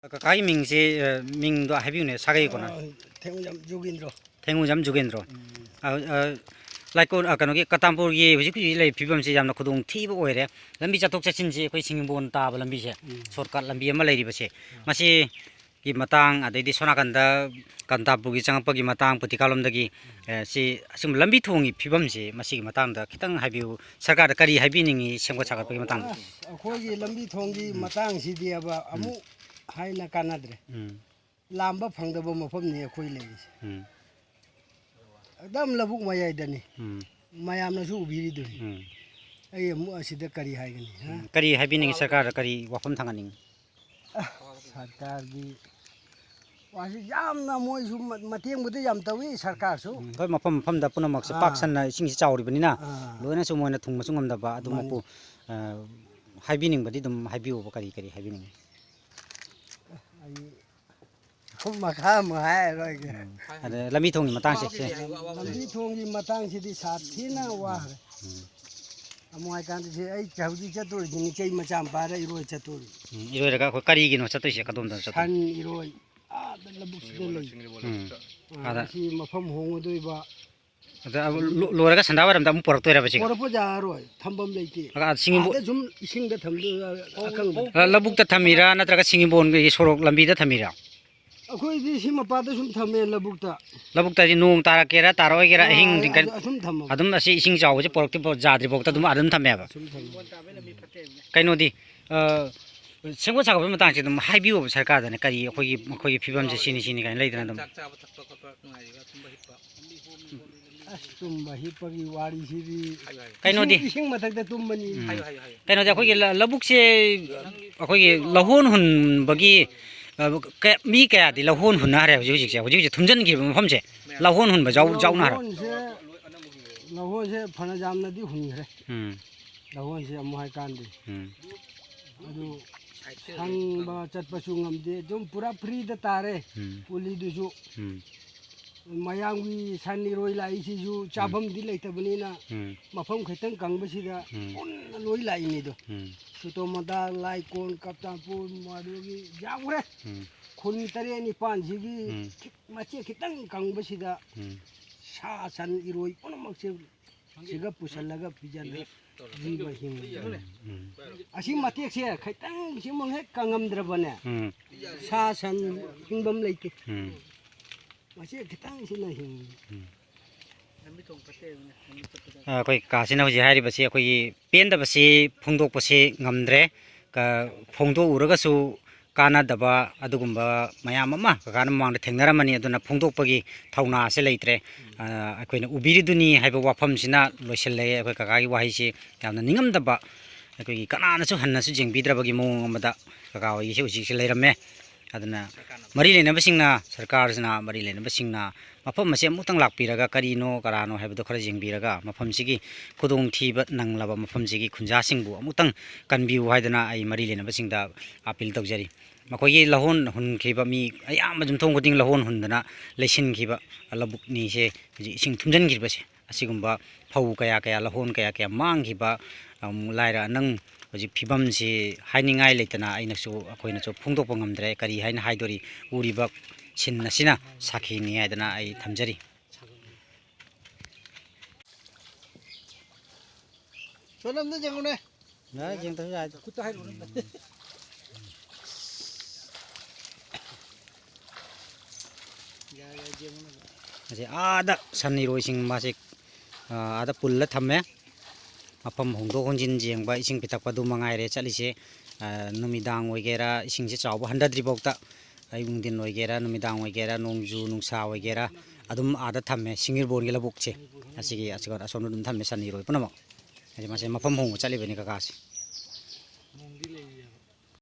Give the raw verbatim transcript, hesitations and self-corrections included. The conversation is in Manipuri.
ꯀꯀꯥꯒꯤ ꯃꯤꯡꯁꯦ, ꯑ, ꯃꯤꯡꯗꯣ ꯍꯥꯏꯕꯤꯌꯨꯅꯦ, ꯁꯥꯒꯩ ꯀꯣꯟꯅ꯫ ꯑ, ꯊꯦꯡꯉꯨꯖꯝ ꯖꯨꯒꯦꯟꯗ꯭ꯔꯣ꯫ ꯊꯦꯡꯉꯨꯖꯝ ꯖꯨꯒꯦꯟꯗ꯭ꯔꯣ꯫ ꯎꯝ꯫ ꯑ, ꯑ, ꯂꯥꯏꯀꯣꯟ, ꯑ, ꯀꯩꯅꯣꯒꯤ ꯀꯇꯥꯝꯄꯨꯔꯒꯤ ꯍꯧꯖꯤꯛ ꯍꯧꯖꯤꯛ ꯂꯩꯔꯤꯕ ꯐꯤꯕꯝꯁꯤ ꯌꯥꯝꯅ ꯈꯨꯗꯣꯡ ꯊꯤꯕ ꯑꯣꯏꯔꯦ꯫ ꯂꯝꯕꯤ ꯆꯠꯊꯣꯛ ꯆꯠꯁꯤꯟꯁꯦ ꯑꯩꯈꯣꯏ ꯁꯤꯡꯖꯃꯩ ꯇꯥꯕ ꯂꯝꯕꯤꯁꯦ, ꯎꯝ꯫ Shortcut ꯂꯝꯕꯤ ꯑꯃ ꯂꯩꯔꯤꯕꯁꯦ, ꯎꯝ꯫ ꯃꯁꯤꯒꯤ ꯃꯇꯥꯡ, ꯑꯗꯩꯗꯤ ꯁꯣꯝ ꯅꯥꯀꯟꯗ ꯀꯇꯥꯝꯄꯨꯔꯒꯤ ꯆꯪꯉꯛꯄꯒꯤ ꯃꯇꯥꯡ, ꯄꯨꯇꯤꯀꯥꯂꯣꯝꯗꯒꯤ, ꯎꯝ꯫ ꯑ, ꯁꯤ ꯑꯁꯤꯒꯨꯝꯕ ꯂꯝꯕꯤ ꯊꯣꯡꯒꯤ ꯐꯤꯕꯝꯁꯤ, ꯃꯁꯤꯒꯤ ꯃꯇꯥꯡꯗ ꯈꯤꯇꯪ ꯍꯥꯏꯕꯤꯌꯨ꯫ ꯁꯔꯀꯥꯔꯗ ꯀꯔꯤ ꯍꯥꯏꯕꯤꯅꯤꯡꯉꯤ ꯁꯦꯝꯒꯠ ꯁꯥꯒꯠꯄꯒꯤ ꯃꯇꯥꯡꯗ? ꯑꯁ, ꯑꯩꯈꯣꯏꯒꯤ ꯂꯝꯕꯤ ꯊꯣꯡꯒꯤ ꯎꯝ꯫ ꯃꯇꯥꯡꯁꯤꯗꯤꯕ ꯎꯝ꯫ ꯑꯃꯨꯛ ꯍꯥꯏꯅ ꯀꯥꯟꯅꯗ꯭ꯔꯦ꯫ ꯎꯝ꯫ ꯂꯥꯝꯕ ꯐꯪꯗꯕ ꯃꯐꯝꯅꯤ ꯑꯩꯈꯣꯏ ꯂꯩꯔꯤꯁꯦ꯫ ꯎꯝ꯫ ꯑꯗꯨꯝ ꯂꯧꯕꯨꯛ ꯃꯌꯥꯏꯗꯅꯤ꯫ ꯎꯝ꯫ ꯃꯌꯥꯝꯅꯁꯨ ꯎꯕꯤꯔꯤꯗꯨꯅꯤ꯫ ꯎꯝ꯫ ꯑꯩ ꯑꯃꯨꯛ ꯑꯁꯤꯗ ꯀꯔꯤ ꯍꯥꯏꯒꯅꯤ, ꯍꯥ? ꯎꯝ꯫ ꯀꯔꯤ ꯍꯥꯏꯕꯤꯅꯤꯡꯉꯤ ꯁꯔꯀꯥꯔꯗ? ꯀꯔꯤ ꯋꯥꯐꯝ ꯊꯥꯡꯒꯠꯅꯤꯡꯉꯤ? ꯑ, ꯁꯔꯀꯥꯔꯒꯤ ꯋꯥꯁꯤ ꯌꯥꯝꯅ ꯃꯣꯏꯁꯨ ꯃ-, ꯃꯇꯦꯡꯕꯨꯗꯤ ꯌꯥꯝ ꯇꯧꯏ ꯁꯔꯀꯥꯔꯁꯨ꯫ ꯎꯝ, ꯍꯣꯏ, ꯃꯐꯝ ꯃꯐꯝꯗ ꯄꯨꯝꯅꯃꯛꯁꯦ ꯄꯥꯛ ꯑꯥ꯫ ꯁꯟꯅ ꯏꯁꯤꯡꯁꯤ ꯆꯥꯎꯔꯤꯕꯅꯤꯅ ꯑꯥ꯫ ꯂꯣꯏꯅꯁꯨ ꯃꯣꯏꯅ ꯊꯨꯡꯕꯁꯨ ꯉꯝꯗꯕ ꯑꯗꯨꯃꯛꯄꯨ, ꯃꯥꯅꯤ꯫ ꯑ, ꯍꯥꯏꯕꯤꯅꯤꯡꯕꯗꯤ ꯑꯗꯨꯝ ꯍꯥꯏꯕꯤꯌꯣꯕ, ꯀꯔꯤ ꯀꯔꯤ ꯍꯥꯏꯕꯤꯅꯤꯡꯉꯤ? ꯑꯩ ꯃꯈꯥ ꯑꯃꯨꯛ ꯍꯥꯏꯔꯔꯣꯏꯒꯦ꯫ ꯎꯝ꯫ ꯑꯗ ꯂꯝꯕꯤ ꯊꯣꯡꯒꯤ ꯃꯇꯥꯡꯁꯦ, ꯁꯦ꯫ ꯂꯝꯕꯤ ꯊꯣꯡꯒꯤ ꯃꯇꯥꯡꯁꯤꯗꯤ ꯁꯥꯊꯤꯅ ꯋꯥꯈ꯭ꯔꯦ꯫ ꯎꯝ꯫ ꯑꯃꯨꯛ ꯍꯥꯏꯀꯥꯟꯗ ꯁꯤ ꯑꯩ ꯍꯧꯖꯤꯛ ꯆꯠꯇꯣꯔꯤꯁꯤꯅꯤ, ꯆꯩ ꯃꯆꯥ ꯑꯃ ꯄꯥꯏꯔ ꯏꯔꯣꯏ ꯆꯠꯇꯣꯔꯤ꯫ ꯎꯝ, ꯏꯔꯣꯏꯔꯒ ꯑꯩꯈꯣꯏ ꯀꯔꯤꯒꯤꯅꯣ ꯆꯠꯇꯣꯏꯁꯦ? ꯀꯗꯣꯝꯗꯅꯣ ꯆꯠꯇꯣꯏꯁꯦ? ꯁꯟ ꯏꯔꯣꯏ ꯑꯥꯗ ꯂꯧꯕꯨꯛꯁꯤꯗ ꯂꯩ꯫ ꯎꯝ꯫ ꯑꯥ, ꯑꯥꯗ꯫ ꯁꯤ ꯃꯐꯝ ꯍꯣꯡꯒꯗꯣꯏꯕ꯫ ꯑꯗ ꯑꯃꯨꯛ ꯂꯣ-, ꯂꯣꯏꯔꯒ ꯁꯟꯗꯥ ꯋꯥꯏꯔꯝꯗ ꯑꯃꯨꯛ ꯄꯨꯔꯛꯇꯣꯏꯔꯕ ꯁꯤꯒ? ꯄꯨꯔꯛꯄ ꯌꯥꯔꯣꯏ, ꯊꯝꯐꯝ ꯂꯩꯇꯦ꯫ ꯑ, ꯁꯤꯡꯕꯣ-, ꯑꯥꯗ ꯁꯨꯝ ꯏꯁꯤꯡꯗ ꯊꯝꯗꯣꯏ, ꯑꯀꯪꯕꯗ꯫ ꯑ, ꯂꯧꯕꯨꯛꯇ ꯊꯝꯃꯤꯔꯥ ꯅꯠꯇ꯭ꯔꯒ ꯁꯤꯡꯕꯣꯟꯒꯤ ꯁꯣꯔꯣꯛ ꯂꯝꯕꯤꯗ ꯊꯝꯃꯤꯔꯥ? ꯑꯩꯈꯣꯏꯗꯤ ꯁꯤ ꯃꯄꯥꯗ ꯁꯨꯝ ꯊꯝꯃꯦ ꯂꯧꯕꯨꯛꯇ꯫ ꯂꯧꯕꯨꯛꯇ ꯍꯥꯏꯗꯤ ꯅꯣꯡ ꯇꯥꯔꯛꯀꯦꯔꯥ ꯇꯥꯔꯛꯑꯣꯏꯒꯦꯔꯥ ꯑꯥ, ꯑꯍꯤꯡ ꯑꯗꯨꯝ ꯀꯟ-, ꯑꯗꯨ ꯑꯁꯨꯝ ꯊꯝꯃꯕ꯫ ꯑꯗꯨꯝ ꯑꯁꯤ ꯏꯁꯤꯡ ꯆꯥꯎꯕꯁꯦ ꯄꯨꯔꯛꯇ꯭ꯔꯤ ꯐꯥꯎ, ꯌꯥꯗ꯭ꯔꯤ ꯐꯥꯎꯗ ꯑꯗꯨꯝ, ꯑꯗꯨꯝ ꯊꯝꯃꯦꯕ꯫ ꯑꯁꯨꯝ ꯊꯝꯃꯕ꯫ ꯀꯩꯅꯣꯗꯤ, ꯑ, ꯁꯦꯝꯒꯠ ꯁꯥꯒꯠꯄꯒꯤ ꯃꯇꯥꯡꯁꯦ ꯑꯗꯨꯝ ꯍꯥꯏꯕꯤꯌꯣꯕ ꯁꯔꯀꯥꯔꯗꯅ, ꯀꯔꯤ ꯑꯩꯈꯣꯏꯒꯤ, ꯃꯈꯣꯏꯒꯤ ꯐꯤꯕꯝꯁꯦ ꯁꯤꯅꯤ ꯁꯤꯅꯤ ꯀꯥꯏꯅ ꯂꯩꯗꯅ ꯑꯗꯨꯝ꯫ ꯆꯥꯛ ꯆꯥꯕ ꯊꯛꯄ ꯈꯣꯠꯄ ꯅꯨꯡꯉꯥꯏꯔꯤꯕ꯭ꯔꯥ? ꯇꯨꯝꯕ ꯍꯤꯞꯄ? ꯑꯁ, ꯇꯨꯝꯕ ꯍꯤꯞꯄꯒꯤ ꯋꯥꯔꯤꯁꯤꯗꯤ ꯍꯥꯏꯌꯨ, ꯍꯥꯏꯌꯨ꯫ ꯀꯩꯅꯣꯗꯤ? ꯏꯁꯤꯡ, ꯏꯁꯤꯡ ꯃꯊꯛꯇ ꯇꯨꯝꯕꯅꯤ꯫ ꯎꯝ꯫ ꯍꯥꯏꯌꯨ, ꯍꯥꯏꯌꯨ, ꯍꯥꯏꯌꯨ꯫ ꯀꯩꯅꯣꯗꯤ ꯑꯩꯈꯣꯏꯒꯤ ꯂ-, ꯂꯧꯕꯨꯛꯁꯦ ꯑꯩꯈꯣꯏꯒꯤ ꯂꯧꯍꯣꯟ ꯍꯨꯟꯕꯒꯤ, ꯑ, ꯀ-, ꯃꯤ ꯀꯌꯥꯗꯤ ꯂꯧꯍꯣꯟ ꯍꯨꯟꯅꯈ꯭ꯔꯦ ꯍꯧꯖꯤꯛ ꯍꯧꯖꯤꯛꯁꯦ? ꯍꯧꯖꯤꯛ ꯍꯧꯖꯤꯛ ꯊꯨꯝꯖꯤꯟꯈꯤꯕ ꯃꯐꯝꯁꯦ ꯂꯧꯍꯣꯟ ꯍꯨꯟꯕ ꯌꯥꯎ-, ꯌꯥꯎꯅꯈ꯭ꯔꯦ? ꯂꯧꯍꯣꯟꯁꯦ, ꯂꯧꯍꯣꯟꯁꯦ ꯐꯅ ꯌꯥꯝꯅꯗꯤ ꯍꯨꯟꯈ꯭ꯔꯦ꯫ ꯎꯝ꯫ ꯂꯧꯍꯣꯟꯁꯦ ꯑꯃꯨꯛ ꯍꯥꯏꯀꯥꯟꯗꯦ꯫ ꯎꯝ꯫ ꯑꯗꯨ ꯁꯪꯕ ꯆꯠꯄꯁꯨ ꯉꯝꯗꯦ, ꯑꯗꯨꯝ ꯄꯨꯔꯥ free ꯗ ꯇꯥꯔꯦ꯫ ꯎꯝ꯫ ꯀꯨꯂꯤꯗꯨꯁꯨ꯫ ꯎꯝ꯫ ꯃꯌꯥꯝꯒꯤ ꯁꯟ ꯏꯔꯣꯏ ꯂꯥꯛꯏꯁꯤꯁꯨ ꯎꯝ꯫ ꯆꯥꯐꯝꯗꯤ ꯂꯩꯇꯕꯅꯤꯅ ꯎꯝ꯫ ꯃꯐꯝ ꯈꯤꯇꯪ ꯀꯪꯕꯁꯤꯗ ꯎꯝ꯫ ꯄꯨꯟꯅ ꯂꯣꯏ ꯂꯥꯛꯏꯅꯤꯗꯣ꯫ ꯎꯝ꯫ ꯁꯨꯇꯣꯃꯣꯇꯥ, ꯂꯥꯏꯀꯣꯟ, ꯀꯞꯇꯥꯟꯄꯨꯔ, ꯃꯗꯨꯒꯤ ꯌꯥꯝꯈ꯭ꯔꯦ꯫ ꯎꯝ꯫ ꯈꯨꯟ ꯇꯔꯦꯠ ꯅꯤꯄꯥꯟꯁꯤꯒꯤ ꯎꯝ꯫ ꯈꯤ-, ꯃꯆꯦꯠ ꯈꯤꯇꯪ ꯀꯪꯕꯁꯤꯗ ꯎꯝ꯫ ꯁꯥ ꯁꯟ ꯏꯔꯣꯏ ꯄꯨꯝꯅꯃꯛꯁꯦ ꯁꯤꯒ ꯄꯨꯁꯜꯂꯒ ꯄꯤꯖꯅ ꯖꯤꯕ ꯍꯤꯡꯕ꯫ ꯎꯝ꯫ ꯑꯁꯤ ꯃꯇꯦꯛꯁꯦ ꯈꯤꯇꯪ ꯁꯤꯃꯛ ꯍꯦꯛ ꯀꯪꯉꯝꯗ꯭ꯔꯕꯅꯦ, ꯎꯝ꯫ ꯁꯥ ꯁꯟ ꯍꯤꯡꯐꯝ ꯂꯩꯇꯦ꯫ ꯎꯝ꯫ ꯃꯆꯦꯠ ꯈꯤꯇꯪꯁꯤꯅ ꯍꯤꯡꯉꯤ꯫ ꯎꯝ꯫ ꯑꯩꯈꯣꯏ ꯀꯥꯁꯤꯅ ꯍꯧꯖꯤꯛ ꯍꯥꯏꯔꯤꯕꯁꯤ ꯑꯩꯈꯣꯏꯒꯤ ꯄꯦꯟꯗꯕꯁꯤ ꯐꯣꯡꯗꯣꯛꯄꯁꯤ ꯉꯝꯗ꯭ꯔꯦ꯫ ꯀ-, ꯐꯣꯡꯗꯣꯛꯎꯔꯒꯁꯨ ꯀꯥꯟꯅꯗꯕ ꯑꯗꯨꯒꯨꯝꯕ ꯃꯌꯥꯝ ꯑꯃ ꯀꯀꯥꯅ ꯃꯃꯥꯡꯗ ꯊꯦꯡꯅꯔꯝꯃꯅꯤ꯫ ꯑꯗꯨꯅ ꯐꯣꯡꯗꯣꯛꯄꯒꯤ ꯊꯧꯅꯥꯁꯦ ꯂꯩꯇ꯭ꯔꯦ꯫ ꯑ, ꯑꯩꯈꯣꯏꯅ ꯎꯕꯤꯔꯤꯗꯨꯅꯤ ꯍꯥꯏꯕ ꯋꯥꯐꯝꯁꯤꯅ ꯂꯣꯏꯁꯤꯜꯂꯦ꯫ ꯑꯩꯈꯣꯏ ꯀꯀꯥꯒꯤ ꯋꯥꯍꯩꯁꯤ ꯌꯥꯝꯅ ꯅꯤꯡꯉꯝꯗꯕ, ꯑꯩꯈꯣꯏꯒꯤ ꯀꯅꯥꯅꯁꯨ ꯍꯟꯅꯁꯨ ꯌꯦꯡꯕꯤꯗ꯭ꯔꯕꯒꯤ ꯃꯑꯣꯡ ꯑꯃꯗ ꯀꯀꯥ ꯍꯣꯏꯒꯤꯁꯦ ꯍꯧꯖꯤꯛꯁꯦ ꯂꯩꯔꯝꯃꯦ꯫ ꯑꯗꯨꯅ ꯃꯔꯤ ꯂꯩꯅꯕꯁꯤꯡꯅ, ꯁꯔꯀꯥꯔꯁꯤꯅ, ꯃꯔꯤ ꯂꯩꯅꯕꯁꯤꯡꯅ ꯃꯐꯝ ꯑꯁꯤ ꯑꯃꯨꯛꯇꯪ ꯂꯥꯛꯄꯤꯔꯒ ꯀꯔꯤꯅꯣ ꯀꯔꯥꯅꯣ ꯍꯥꯏꯕꯗꯣ ꯈꯔ ꯌꯦꯡꯕꯤꯔꯒ ꯃꯐꯝꯁꯤꯒꯤ ꯈꯨꯗꯣꯡꯊꯤꯕ ꯅꯪꯂꯕ ꯃꯐꯝꯁꯤꯒꯤ ꯈꯨꯟꯖꯥꯁꯤꯡꯕꯨ ꯑꯃꯨꯛꯇꯪ ꯀꯟꯕꯤꯌꯨ ꯍꯥꯏꯗꯅ ꯑꯩ ꯃꯔꯤ ꯂꯩꯅꯕꯁꯤꯡꯗ ꯑꯥꯄꯤꯜ ꯇꯧꯖꯔꯤ꯫ ꯃꯈꯣꯏꯒꯤ ꯂꯧꯍꯣꯟ ꯍꯨꯟꯈꯤꯕ ꯃꯤ ꯑꯌꯥꯝꯕ ꯌꯨꯝꯊꯣꯡ ꯈꯨꯗꯤꯡ ꯂꯧꯍꯣꯟ ꯍꯨꯟꯗꯅ ꯂꯩꯁꯤꯟꯈꯤꯕ ꯂꯧꯕꯨꯛꯅꯤꯁꯦ ꯍꯧꯖꯤꯛ ꯏꯁꯤꯡ ꯊꯨꯝꯖꯤꯟꯈꯤꯕꯁꯦ꯫ ꯑꯁꯤꯒꯨꯝꯕ ꯐꯧ ꯀꯌꯥ ꯀꯌꯥ, ꯂꯧꯍꯣꯟ ꯀꯌꯥ ꯀꯌꯥ ꯃꯥꯡꯈꯤꯕ, ꯑꯃꯨꯛ ꯂꯥꯏꯔ ꯅꯪ ꯍꯧꯖꯤꯛ ꯐꯤꯕꯝꯁꯤ ꯍꯥꯏꯅꯤꯡꯉꯥꯏ ꯂꯩꯇꯅ ꯑꯩꯅꯁꯨ, ꯑꯩꯈꯣꯏꯅꯁꯨ ꯐꯣꯡꯗꯣꯛꯄ ꯉꯝꯗ꯭ꯔꯦ꯫ ꯀꯔꯤ ꯍꯥꯏꯅ ꯍꯥꯏꯗꯣꯔꯤ? ꯎꯔꯤꯕ ꯁꯤꯟ ꯑꯁꯤꯅ ꯁꯥꯈꯤꯅꯤ ꯍꯥꯏꯗꯅ ꯑꯩ ꯊꯝꯖꯔꯤ꯫ ꯁꯣꯝꯗ ꯌꯦꯡꯉꯨꯅꯦ꯫ ꯌꯥꯔꯦ, ꯌꯦꯡꯗ꯭ꯔꯁꯨ ꯌꯥꯏꯗ꯫ ꯈꯨꯠꯇ ꯍꯥꯏꯔꯨꯔꯅꯨ꯫ ꯌꯥꯔꯦ, ꯌꯥꯔꯦ, ꯌꯦꯡꯉꯨꯅꯦ꯫ ꯑꯁꯤ ꯑꯥꯗ ꯁꯟ ꯏꯔꯣꯏꯁꯤꯡ ꯃꯥꯁꯦ, ꯑ, ꯑꯥꯗ ꯄꯨꯜꯂ ꯊꯝꯃꯦ꯫ ꯃꯐꯝ ꯍꯣꯡꯗꯣꯛ ꯍꯣꯡꯖꯤꯟ ꯌꯦꯡꯕ, ꯏꯁꯤꯡ ꯄꯤꯊꯛꯄ ꯑꯗꯨ ꯃꯉꯥꯏꯔꯦ ꯆꯠꯂꯤꯁꯦ꯫ ꯑ, ꯅꯨꯃꯤꯗꯥꯡ ꯑꯣꯏꯒꯦꯔꯥ, ꯏꯁꯤꯡꯁꯦ ꯆꯥꯎꯕ ꯍꯟꯊꯗ꯭ꯔꯤ ꯐꯥꯎꯗ, ꯑꯌꯨꯛ ꯅꯨꯡꯊꯤꯟ ꯑꯣꯏꯒꯦꯔꯥ, ꯅꯨꯃꯤꯗꯥꯡ ꯑꯣꯏꯒꯦꯔꯥ, ꯅꯣꯡꯖꯨ ꯅꯨꯡꯁꯥ ꯑꯣꯏꯒꯦꯔꯥ, ꯑꯗꯨꯝ ꯑꯥꯗ ꯊꯝꯃꯦ꯫ ꯁꯤꯡꯖꯤꯔꯕꯣꯟꯒꯤ ꯂꯧꯕꯨꯛꯁꯦ ꯑꯁꯤꯒꯤ, ꯑꯁꯤꯒ ꯑꯁꯣꯝꯗ ꯑꯗꯨꯝ ꯊꯝꯃꯦ ꯁꯟ ꯏꯔꯣꯏ ꯄꯨꯝꯅꯃꯛ꯫ ꯍꯥꯏꯗꯤ ꯃꯥꯁꯦ ꯃꯐꯝ ꯍꯣꯡꯕ ꯆꯠꯂꯤꯕꯅꯤ ꯀꯀꯥꯁꯦ꯫